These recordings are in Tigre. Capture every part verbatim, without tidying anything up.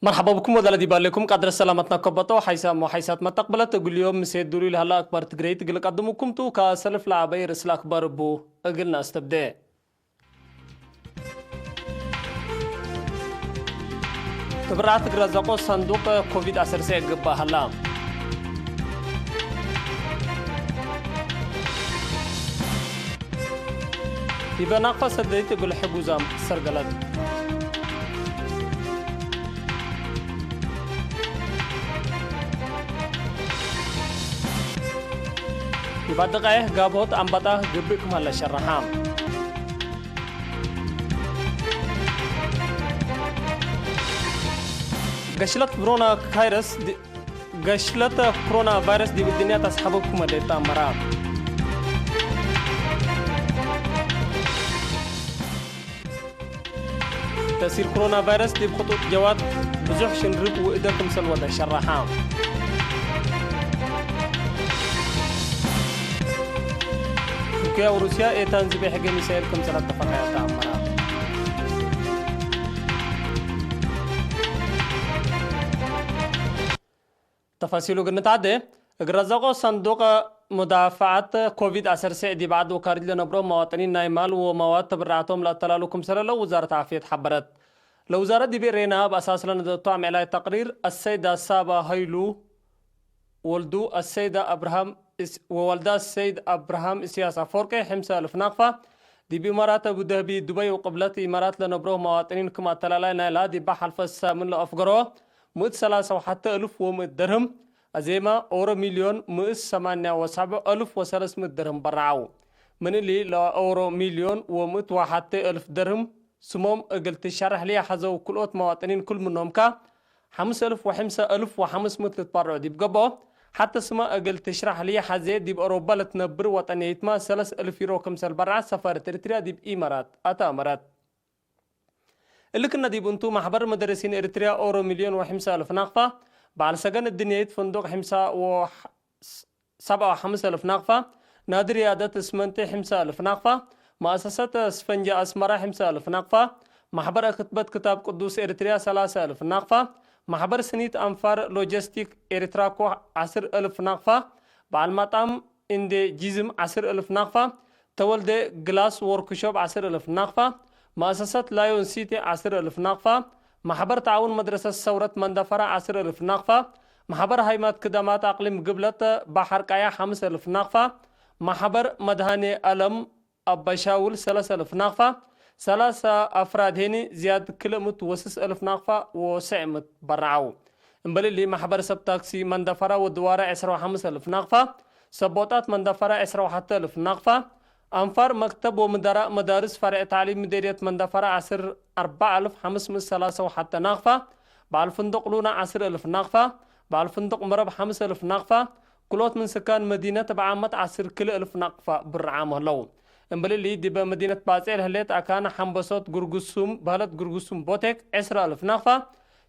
መርሐባ ብኩም ወዳለ ዲብ አሌኩም። ቀድረ ሰላመትና ከበጦ ሓይሳም ወሓይሳት መተቅብለት እግል ዮም ምሴ ዱሉይ ለሀላ አክባር ትግረይት እግል ቀድሙኩም ቱ። ከሰልፍ ለዐበይ ርእስ ለአክባር እቡ እግል ነአስተብዴ። ትብርዓት እግል ረዘቆ ሰንዱቅ ኮቪድ ዐሰርተ ሰዕ ግባእ ሀላ። ዲበ ናቅፋ ሰደይት እግል ሕጉዛም ሰርገለት። ዲብ አደቃይሕ ጋብሆት አንበጣ ግብእ ክም ሀለ ሸረሐ። ገሽለት ብሮና ካይረስ ዲ-፣ ገሽለት ኮሮና ቫይረስ ዲብ እድንያት አስሐበ ክመ ሌጠ አመራ። ተእሲር ኮሮና ቫይረስ ዲብ ክጡጥ ጀዋት ብዙሕ ሽንርብ ውእደ ክምሰል ወደ ሸረሐ። ቱርክያ ወሩስያ ኤታን ዝቤሕ ሕገ ሚሳኤል ክምሰል አተፈቀያ ተአመራ። ተፋሲሉ እግል ንትዐዴ፣ እግል ረዘቆ ሰንዱቅ ሙዳፈዐት ኮቪድ ዐሰርተ ሰዕ ዲብ ዐድ ወካርጅ ለነብሮ መዋጥኒን ናይ ማል ወመዋድ ተብርዓቶም ለአተላሉ ክምሰለ ለውዛረት ዓፍየት ሐበረት። ለውዛረት ዲብ ኤሬና እብ አሳስ ለነዘቱ አምዕላይ ተቅሪር፣ አሰይዳ ሳባ ሀይሉ ወልዱ አሰይዳ አብርሃም እስ-፣ ወወልዳ ሰይድ አብርሃም እስያስ አፈወርቂ ሕምሰ አልፍ ናቅፋ፣ ዲብ ኢማራት አቡደህቢ፣ ዱበይ ወቅብለት ኢማራት ለነብሮ መዋጥኒን ክም አተላላይ ናይላ ዲባ ሐልፈ ሳምን ለአፍገሮ ምእት ሰላሳ ወሐተ እልፍ ወምእት ደርህም፣ አዜማ ኦሮ ሚልዮን ምእት ሰማንያ ወሰብዕ እልፍ ወሰለስ ምእት ደርህም በረዐው። ምን እሊ ለኦሮ ሚልዮን ወምእት ወሐተ እልፍ ደርህም ስሞም እግል ትሸረሕ ለያሐዘው ክልኦት መዋጥኒን ክል ምኖምካ፣ ሐምስ እልፍ ወሐምሰ እልፍ ወሐምስ ምእት ልትበርዑ ዲብ ገብኦ፣ ሐተ ስመ እግል ትሽረሕ ለያሐዜ ዲብ አውሮፓ ለትነብር ወጠንየይትመ ሰለስ እልፍ ዩሮ ክምሰል በርዐት ሰፋረት ኤሪትርያ ዲብ ኢማራት አተአመረት። እሊ ክነ ዲብ እንቱ፣ መሕበር መደረሲን ኤሪትርያ ኦሮ ሚልዮን ወሐምሰ እልፍ ናቅፋ፣ በዐል ሰገን እድንየይት ፍንዱቅ ሕምሳ ወ-፣ ሰብዓ ወሐምስ እልፍ ናቅፋ፣ ናዲ ርያደት እስመንቲ ሕምሳ እልፍ ናቅፋ፣ መአሰሰት እስፈንጂ አስመረ ሕምሳ እልፍ ናቅፋ፣ ማሕበር አክትበት ክታብ ቅዱስ ኤሪትርያ ሰላሳ እልፍ ናቅፋ፣ ማሕበር ስኒት አንፋር ሎጂስቲክ ኤሪትራኮ ዐስር እልፍ ናቅፋ፣ በዐል መጣም እንዴ ጂዝም ዐስር እልፍ ናቅፋ፣ ተወልደ ግላስ ዎርክሾፕ ዐስር እልፍ ናቅፋ፣ መአሰሰት ላዮን ሲቲ ዐስር እልፍ ናቅፋ፣ ማሕበር ተዓውን መድረሰት ሰውረት መንደፈራ ዐስር እልፍ ናቅፋ፣ ማሕበር ሃይማት ክደማት አቅሊም ግብለት ባሕር ቃያ ሐምስ እልፍ ናቅፋ፣ ማሕበር መድሃኔ አለም አባሻውል ሰለስ እልፍ ናቅፋ፣ ሰላሳ አፍራድ ሄኒ ዝያድ ክልእ ምእት ወስስ እልፍ ናቅፋ ወሰዕ ምእት በረዐው። እምበል እሊ፣ ማሕበር ሰብ ታክሲ መንደፈራ ወድዋረ ዕስራ ወሐምስ እልፍ ናቅፋ፣ ሰብ ቦጣት መንደፈራ ዕስራ ወሐተ እልፍ ናቅፋ፣ አንፋር መክተብ ወምደራእ መዳርስ ፈርዕ ታዕሊም ምዴርየት መንደፈራ ዐስር አርበዕ እልፍ ሐምስ ምእት ሰላሳ ወሐተ ናቅፋ፣ በዐል ፍንዱቅ ሉና ዐስር እልፍ ናቅፋ፣ በዐል ፍንዱቅ መረብ ሐምስ እልፍ ናቅፋ፣ ክልኦት ምን ስካን መዲነት እብ ዓመት ዐስር ክልእ እልፍ ናቅፋ ብርዓም ህለው። እምበል እሊ፣ ዲበ መዲነት ባጼዕ ለህሌት አካን ሐምበሶት ግርጉሱም በህለት ግርጉሱም ቦቴክ ዕስራ እልፍ ናቅፋ፣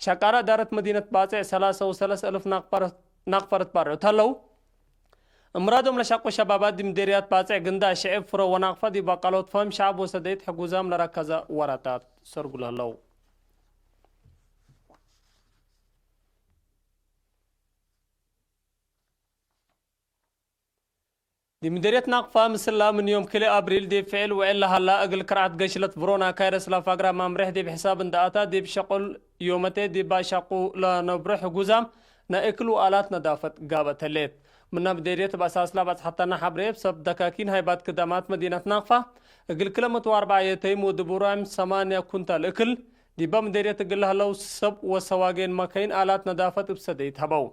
ሸቃረ እዳረት መዲነት ባጼዕ ሰላሳ ወሰለስ እልፍ ናቅፋ፣ ናቅፋ ርትባርዑት ህለው። እምራዶም ለሸቁ ሸባባት ዲብ ምዴርያት ባጼዕ ግንዳዕ ሽዕብ ፍሮ ወናቅፋ ዲብ አቃሎት ፈህም ሸዐብ ወሰደይት ሕጉዛም ለረከዘ ወራታት ሰርጉ ለህለው። ዲብ ምዴርየት ናቅፋ ምስላ ምን ዮም ክልኤ አብሪል ዲብ ፍዕል ውዕል ለሀላ እግል ከርዐት ገሽለት ቭሮና ካይረስ ለፋግራ ማምሬሕ ዲብ ሕሳብ እንደ አታ ዲብ ሸቁል ዮመቴ ዲብ አሻቁ ለነብሮ ሕጉዛም ናይ እክል ወአላት ነዳፈት ጋብአት ህሌት። ምና ምዴርየት እብ አሳስላ በጽሐተና ሐብሬ እብ ሰብ ደካኪን ሃይባት ክዳማት መዲነት ናቅፋ እግል ክለ ምእት ወአርበዕ የተይም ወድቡራም ሰማንያ ኩንታል እክል ዲበ ምዴርየት እግል ለህለው ሰብ ወሰዋጌን መከይን አላት ነዳፈት እብ ሰደይት ሀበው።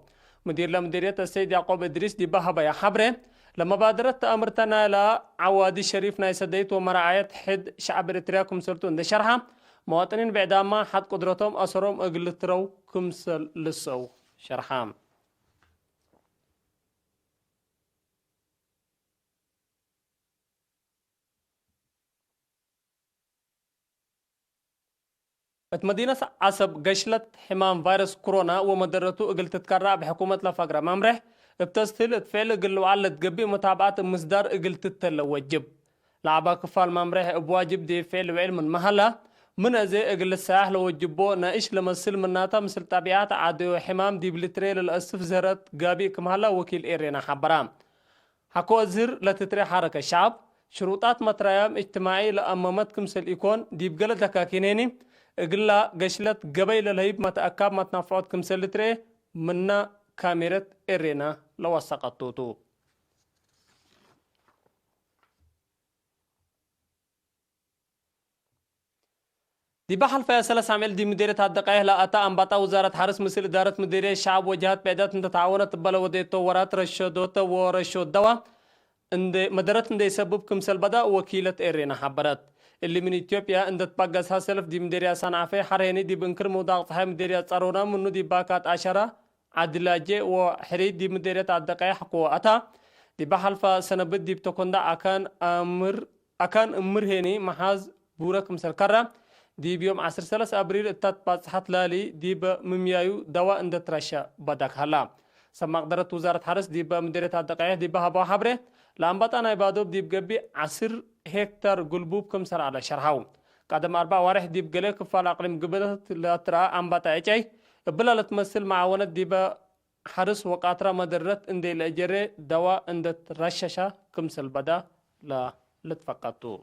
ምዲር ለምዲርየት አሰይድ ያዕቆብ እድሪስ ዲበ ሀበያ ሐብሬ፣ ለመባደረት ተአምርተ ናይላ ዐዋዲ ሸሪፍ ናይ ሰደይት ወመራዓየት ሕድ ሸዐብ ኤሪትርያ ክምሰልቱ እንዴ ሸርሐ፣ መዋጥኒን ብዕዳማ ሐድ ቅድረቶም አሰሮም እግል ልትረው ክምሰል ልሰው ሸርሐ። እት መዲነት ዐሰብ ገሽለት ሕማም ቫይረስ ኮሮና ወመደረቱ እግል ትትከረዕ እብ ሕኩመት ለፈግረ መምሬሕ፣ እብ ተስሂል እት ፍዕል እግል ልውዓል ለትገብእ መታብዐት እብ ምስዳር እግል ትተለ ወጅብ። ለዐባ ክፋል መምሬሕ እብ ዋጅብ ዲብ ፍዕል ውዕል ምንመ ሀላ፣ ምን አዜ እግል ልሰያሕ ለወጅቦ ናእሽ ለመስል ምናተ ምስል ጠቢዐት ዐደዮ ሕማም ዲብ ልትሬ ለለአስፍ ዝህረት ጋቢእ ክም ሀላ ወኪል ኤሬና ሐበራ። ሐቆ እዝህር ለትትሬ ሐረከት ሸዐብ፣ ሽሩጣት መትራያም እጅትማዒ ለአመመት ክምሰል ኢኮን፣ ዲብ ገሌ ደካኪን ሄኒ፣ እግላ ገሽለት ገበይ ለልሀይብ መትአካብ መትናፍዖት ክምሰል ልትሬ ምነ ካሜረት ኤሬና ለወሰቀቱ ቱ። ዲበ ሐልፈየ ሰለስ አምዕል ዲብ ምዴርየት አደቃይህ ለአታ አምባጣ ውዛረት ሐርስ ምስል እዳረት ምዴርየት ሸዐብ ወጀሃት ብዕዳት እንተ ተዓወነት እበ ለወዴቶ ወራት ረሸዶተ ወረሾት ደዋ እንዴ መደረት እንዴ ሰብብ ክምሰል በዳ ወኪለት ኤሬና ሐበረት። እሊ ምን ኢትዮጵያ እንደ ትበገስሀ ሰልፍ ዲብ ምዴርየት ሰንዓፈ ሐር ሄኒ ዲብ እንክር ምውዳቅ ጸሓይ ምዴርየት ጸሮና ምኑ ዲብ ባካት አሸራ ዐድላጄ ወሕሪት ዲብ ምዴርየት አደቃይሕ ሐቆ አታ። ዲበ ሐልፈ ሰነብት ዲብ ተኮንዳ አካን አምር አካን እምር ሄኒ መሓዝ ቡረ ክምሰል ከረ፣ ዲብ ዮም ዐስር ሰለስ አብሪል እታ ትባጽሐት ላሊ ዲበ ምምያዩ ደዋ እንደ ትረሸ በዳክ ሀላ። ሰብ መቅደረት ውዛረት ሐርስ ዲበ ምዴርየት አደቃይሕ ዲበ ሀበው ሐብሬ፣ ለአምባጣ ናይ ባዶብ ዲብ ገቢእ ዐስር ሄክታር ግልቡብ ክምሰል ዐለ ሸርሐው። ቀደም አርበዕ አዋርሕ ዲብ ገሌ ክፋል አቅሊም ግብለት ለትረአ አምባጣ ዕጨይ፣ እብላ ለትመስል መዓወነት ዲበ ሐርስ ወቃትራ መደረት እንዴ ለእጀሬ ደዋ እንደ ትረሸሻ ክምሰል በዳ ለልትፈቀድ ቱ።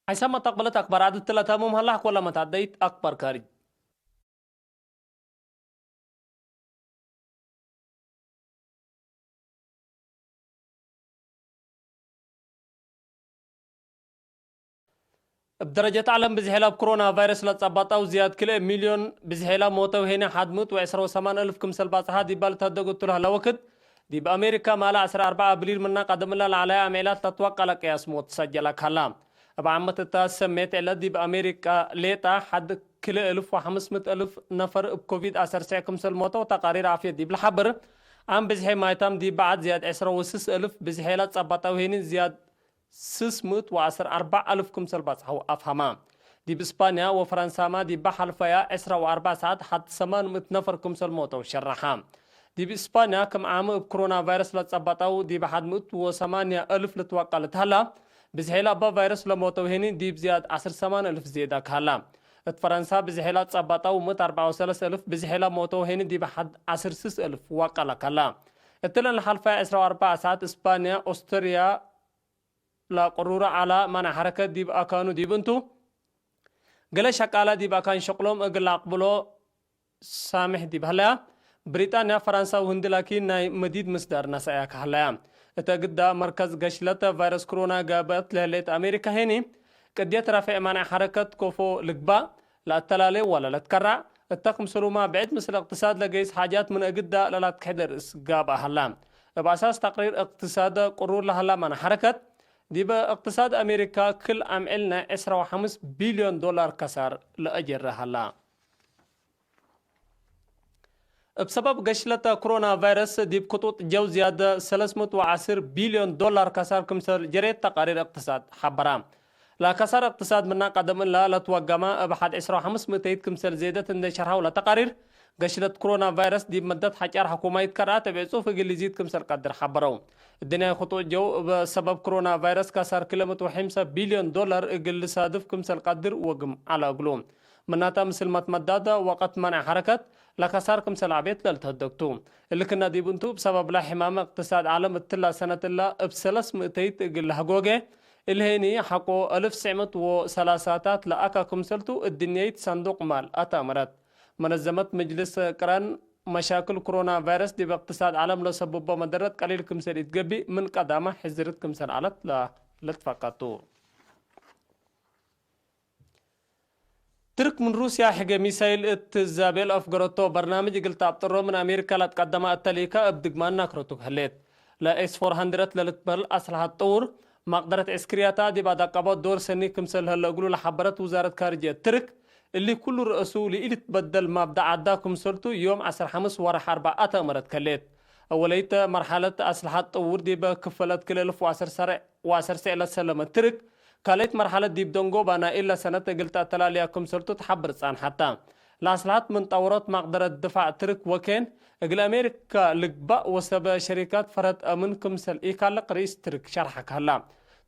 ሐይሰ መተቅበለት አክባር ዐድ እትለ ተሙም ሀላ፣ ሐቆ ለመታደይት አክባር ካርጅ። እብ ደረጀት ዐለም ብዝሔ ለብ ኮሮና ቫይረስ ለጸበጠው ዝያድ ክልኤ ሚልዮን ብዝሔ ለብ ሞተው ሄነ ሐድ ምእት ወዕስራ ወሰማን እልፍ ክምሰል ባጽሐ ዲባ ልትሀደግ እቱ ለህለ ወክድ፣ ዲብ አሜሪካ ማለ ዐስር አርበዕ አብሪል ምነ ቀደም እለ ለዐለየ አምዔላት ለትወቀለ ቅያስ ሞት ሰጀለ ከላ። እብ ዓመት እተ ሰሜት ዕለት ዲብ አሜሪካ ሌጠ ሐድ ክልኤ እልፍ ወሐምስ ምእት እልፍ ነፈር እብ ኮቪድ አሰርሰዕ ክምሰል ሞተው ተቃሪር ዓፍየት ዲብ ለሐብር፣ አም ብዝሔ ማይታም ዲብ በዐድ ዝያድ ዕስራ ወስስ እልፍ ብዝሔ ለጸበጠው ሄኒ ዝያድ ስስ ምእት ወዐስር አርበዕ አልፍ ክምሰል ባጽሐው አፍሀማ። ዲብ እስፓንያ ወፈረንሳማ ዲበ ሐልፈያ ዕስራ ወአርበዕ ሰዓት ሐድ ሰማን ምእት ነፈር ክምሰል ሞተው ሸረሐ። ዲብ እስፓንያ ክም ዓመ እብ ኮሮና ቫይረስ ለጸበጠው ዲብ ሐድ ምእት ወሰማንያ አልፍ ልትወቀል እት ሀላ፣ ብዝሔ ለእበ ቫይረስ ለሞተው ሄኒ ዲብ ዝያድ ዐስር ሰማን አልፍ ዜዳ ከሀላ። እት ፈረንሳ ብዝሔ ለጸበጠው ምእት አርበዕ ወሰለስ አልፍ ብዝሔ ለሞተው ሄኒ ዲብ ሐድ ዐስር ስስ አልፍ ወቀለ ከላ። እትለን ለሐልፈያ ዕስራ ወአርበዕ ሰዓት እስፓንያ፣ ኦስትርያ፣ ለቅሩረ ዐላ መና ሐረከት ዲብ አካኑ ዲብ እንቱ፣ ገሌ ሸቃለ ዲብ አካን ሸቅሎም እግል ለአቅብሎ ሳምሕ ዲብ ሀለያ፣ ብሪጣንያ፣ ፈራንሳ ወህንዲ ላኪን ናይ መዲድ ምስዳር ነሰአያ ከሀለያ። እተ ግዳ መርከዝ ገሽለተ ቫይረስ ክሮና ጋብአት ለህሌት አሜሪካ ሄኒ፣ ቅድየት ረፌዕ መና ሐረከት ኮፎ ልግባእ፣ ለአተላሌ ወለ ለትከራዕ፣ እተ ክምሰሉማ ብዕድ ምስል እቅትሳድ ለገይስ ሓጃት ምን እግዳ ለላትክሕደ ርእስ ጋብአ ሀላ። እብ አሳስ ተቅሪር እቅትሳድ ቅሩር ለሀላ መና ሐረከት፣ ዲበ እቅትሳድ አሜሪካ ክል አምዕል ናይ ዕስራ ወሐምስ ቢልዮን ዶላር ከሳር ለአጀረ ሀላ። እብ ሰበብ ገሽለተ ክሮና ቫይረስ ዲብ ክጡጥ ጀው ዝያደ ሰለስ ምእት ወዐስር ቢልዮን ዶላር ከሳር ክምሰል ጀሬት ተቃሪር እቅትሳድ ሐበራ። ለከሳር እቅትሳድ ምና ቀደም እላ ለትወገመ እብ ሐድ ዕስራ ወሐምስ ምእተይት ክምሰል ዜደት እንዴ ሸርሐው ለተቃሪር፣ ገሽለት ክሮና ቫይረስ ዲብ መደት ሐጫር ሕኩማይት ከርአት እብ ዕጹፍ እግል ልዚድ ክምሰል ቀድር ሐበረው። እድንያይ ክጡጥ ጀው እብ ሰበብ ክሮና ቫይረስ ከሳር ክልኤ ምእት ወሐምሳ ቢልዮን ዶላር እግል ልሳድፍ ክምሰል ቀድር ወግም ዐለ እግሉ። ምናተ ምስል መትመዳደ ወቀት መንዕ ሐረከት ለከሳር ክምሰል አቤት ለልትሀደግ ቱ። እሊ ክና ዲብ እንቱ፣ እብ ሰበብለ ሕማመ እቅትሳድ ዐለም እትላ ሰነት እላ እብ ሰለስ ምእተይት እግል ለህጎጌ፣ እሊ ሄኒ ሐቆ አልፍ ስዕ ምእት ወሰላሳታት ለአካ ክምሰልቱ እድንየይት ሰንዱቅ ማል አትአመረት። መነዘመት ምጅልስ ቅረን መሻክል ክሮና ቫይረስ ዲብ እቅትሳድ ዐለም ለሰብቦ መደረት ቀሊል ክምሰል ኢትገብእ ምን ቀዳመ ሕዝርት ክምሰል ዐለት ለልትፈቀድ ቱ። ትርክ ምን ሩስያ ሕገ ሚሳይል እት ዛቤል አፍገረቶ በርናምጅ እግል ተአብጥሮ ምን አሜሪካ ለትቀደመ እተ ሊካ እብ ድግማን ናክረቱ ህሌት። ለኤስ ፎር ሀንድረድ ለልትበህል አስለሐት ጥውር መቅደረት ዕስክርያታ ዲብ አዳቀቦት ዶር ሰኒ ክምሰል ህለ እግሉ ለሐበረት ውዛረት ካርጅየት ትርክ፣ እሊ ኩሉ ረአሱ ለኢልትበደል ማብዳ ዐዳ ክምሰልቱ ዮም ዐስር ሐምስ ወርሕ አርበዕ አተአመረት ከሌት። አወለይተ መርሐለት አስለሐት ጥውር ዲበ ክፈለት ክልኤ እልፍ ወዐሰርተ ወዐሰርተ ለሰለመት ትርክ፣ ካልእት መርሐለት ዲብ ደንጎባ ናይ እለ ሰነት እግል ተአተላልያ ክምሰልቱ ተሐብር ጸንሐተ። ለአስልሐት ምን ጠውሮት መቅደረት ድፋዕ ትርክ ወኬን እግል አሜሪካ ልግባእ ወሰበ ሸሪካት ፈረድ አምን ክምሰል ኢካልቅ ርኢስ ትርክ ሸርሐ ከህላ።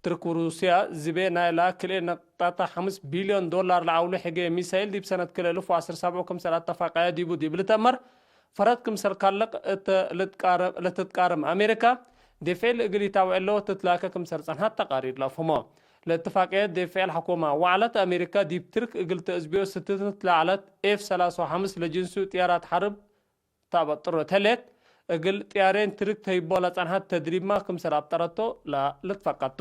ትርክ ወሩስያ ዝቤ ናይላ ክልኤ ነቅጣተ ሐምስ ቢልዮን ዶላር ለዐውሉ ሕጌ ሚሳይል ዲብ ሰነት ክልኤ እልፍ ወዐስር ሰብዑ ክምሰል አተፋቀየ ዲቡ ዲብ ልትአመር ፈረድ ክምሰል ካልቅ እት ልትቃረ-፣ ለትትቃረም አሜሪካ፣ ዴፍዕ እግል ኢታውዕ እለ ወትትላከ ክምሰል ጸንሐት ተቃሪር ለአፍህሞ። ለእትፋቅየት ዴፍዕ ለሐኩመ ወዐለት አሜሪካ ዲብ ትርክ እግል ተአዝብዮ ስትትንት ለዐለት ኤፍ ሰላሳ ወሐምስ ለጅንሱ ጥያራት ሐርብ ተአበጥሮ ተሌት፣ እግል ጥያሬን ትርክ ተህይቦ ለጸንሐት ተድሪብማ ክምሰል አብጠረቶ ለልትፈቀቱ።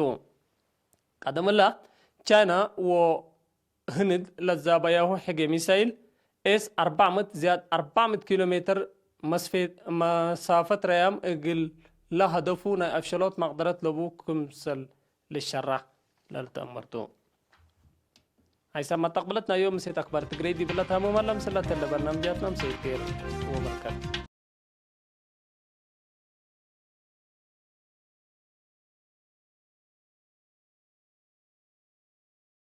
ቀደም እለ፣ ቻይና ወ ህንድ ለዛበያሁ ሕጌ ሚሳይል ኤስ አርባዕ ምእት ዝያድ አርባዕ ምእት ኪሎ ሜትር መስፌ-፣ መሳፈት ረያም እግል ለሀደፉ ናይ አፍሸሎት መቅደረት ለቡ ክምሰል ልሸራህ ለልትአመርቱ። ሐይሳም መተቅብለት ናይ ዮም ምሴት አክባር ትግሬ ዲብለ ታምም አለ። ምስለተ ለበርናምጃትና ምሴት ኬር ወበረከት።